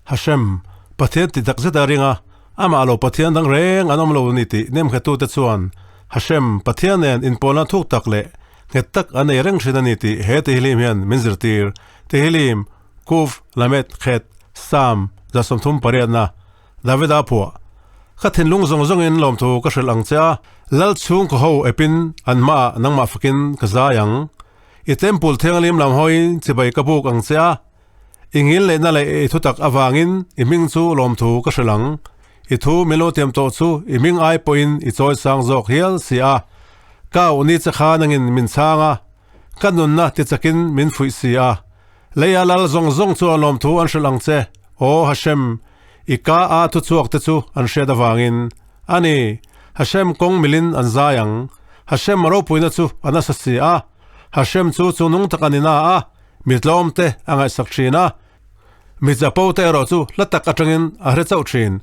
Hashem, Pathian ti tak zet a ring a, amah lo Pathian dang reng an awm lo ni tih nemnghettute chuan Hashem, Pathian nen inpawlna thuk tak leh nghet tak an nei reng thin a ni tih he Tehillim hian min zirtir. Tehillim, Kuf, Lamed, Khet, Sam, 38na, Davida phuah. Ka thinlung zawng zawngin lawmthu ka hrilh ang che a, Lal chhungkaw ho epin an hmaah nangmah fakin ka zai ang. I temple thianghlim lam hawiin chibai ka buk ang che a, I ngil lehna leh i thutak avangin i hming chu lawmthu ka hrilh ang. I thu min lo tiam tawh chu i hming ai pawhin i chawi sang zawk hial si a. Ka auh ni che kha nangin min chhang a, ka nunna ti chakin min fuih si a. Leia lal zawng zawng chuan lawmthu an hrilh ang che, Aw Hashem, i ka a thuchhuak te chu an hriat avangin. A ni, Hashem kawng milin an zai ang. Hashem ropuina chu a nasa si a. Hashem chu chungnung tak a ni na a. Mi tlawm te a ngaihsak thin a, mi chapo te erawh chu hla tak atangin a hre chauh thin.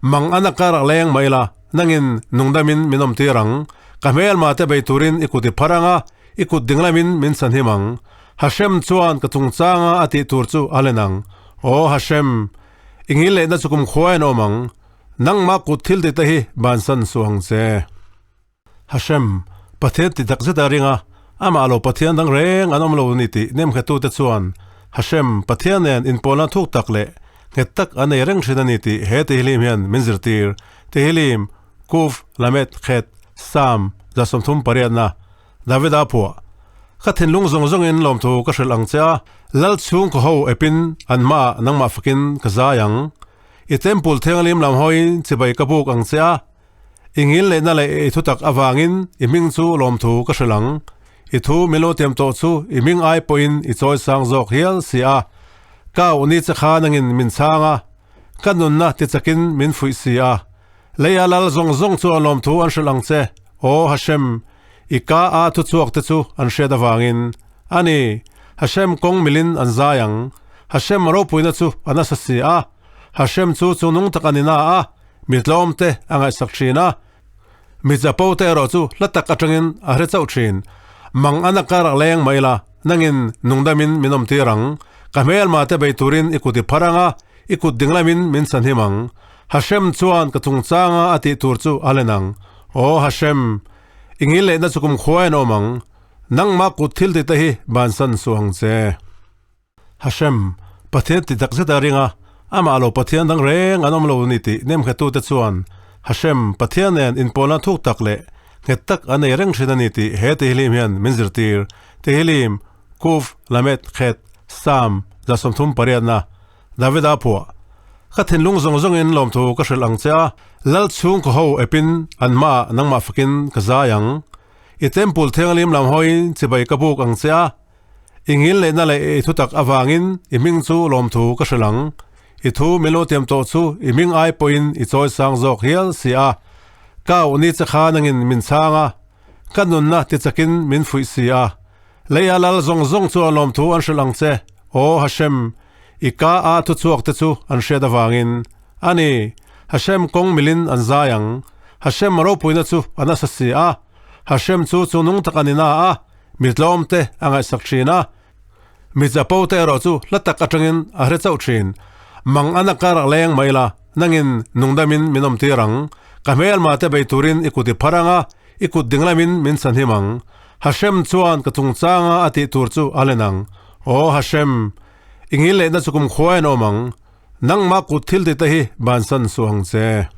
Mang an a kar a leng mai la, nangin nungdamin min awm tir ang. Ka hmelma te bei turin i kut i phar ang a, i kut dinglamin min chhanhim ang. Hashem chuan ka chungchanga a tih tur chu a len ang. Aw Hashem, i ngil lehna chu kumkhua in awm ang. Nangmah kut thil tih te hi bansan suh ang che. Hashem, Pathian ti tak zet a ring a, amah lo Pathian dang reng an awm lo ni tih nemnghettute chuan Hashem, Pathian nen inpawlna thuk tak leh nghet tak an nei reng thin a ni tih he Tehillim hian min zirtir. Tehillim, Kuf, Lamed, Khet, Sam, 38na, Davida phuah. Ka thinlung zawng zawngin lawmthu ka hrilh ang che a, Lal chhungkaw ho epin an hmaah nangmah fakin ka zai ang. I temple thianghlim lam hawiin chibai ka buk ang che a, I ngil lehna leh i thutak avangin i hming chu lawmthu ka hrilh ang. I thu min lo tiam tawh chu i hming ai pawhin i chawi sang zawk hial si a. Ka auh ni che kha nangin min chhang a, ka nunna ti chakin min fuih si a. Leia lal zawng zawng chuan lawmthu an hrilh ang che, Aw Hashem, i ka a thuchhuak te chu an hriat avangin. A ni, Hashem kawng milin an zai ang. Hashem ropuina chu a nasa si a. Hashem chu chungnung tak a ni na a. Mi tlawm te a ngaihsak thin a, mi chapo te erawh chu hla tak atangin a hre chauh thin. Mang an a kar a leng mai la, nangin nungdamin min awm tir ang. Ka hmelma te bei turin i kut i phar ang a, i kut dinglamin min chhanhim ang. Hashem chuan ka chungchanga a tih tur chu a len ang. Aw Hashem, i ngil lehna chu kumkhua in awm ang. Nangmah kut thil tih te hi bansan suh ang che. Hashem, Pathian ti tak zet a ring a, amah lo Pathian dang reng an awm lo ni tih nemnghettute chuan Hashem, Pathian nen inpawlna thuk tak leh nghet tak an nei reng thin a ni tih he Tehillim hian min zirtir. Tehillim, Kuf, Lamed, Khet, Sam, 38na, Davida phuah. Ka thinlung zawng zawngin lawmthu ka hrilh ang che a, Lal chhungkaw ho epin an hmaah nangmah fakin ka zai ang. I temple thianghlim lam hawiin chibai ka buk ang che a, I ngil lehna leh i thutak avangin i hming chu lawmthu ka hrilh ang. I thu min lo tiam tawh chu i hming ai pawhin i chawi sang zawk hial si a. Ka auh ni che kha nangin min chhang a, ka nunna ti chakin min fuih si a. Leia lal zawng zawng chuan lawmthu an hrilh ang che, Aw Hashem, i ka a thuchhuak te chu an hriat avangin. A ni, Hashem kawng milin an zai ang. Hashem ropuina chu a nasa si a. Hashem chu chungnung tak a ni na a. Mi tlawm te a ngaihsak thin a, mi chapo te erawh chu hla tak atangin a hre chauh thin. Mang an a kar a leng mai la, nangin nungdamin min awm tir ang. Ka hmelma te bei turin i kut i phar ang a, i kut dinglamin min chhanhim ang. Hashem chuan ka chungchanga a tih tur chu a len ang. Aw Hashem, i ngil lehna chu kumkhua in awm ang. Nangmah kut thil tih te hi bansan suh ang che.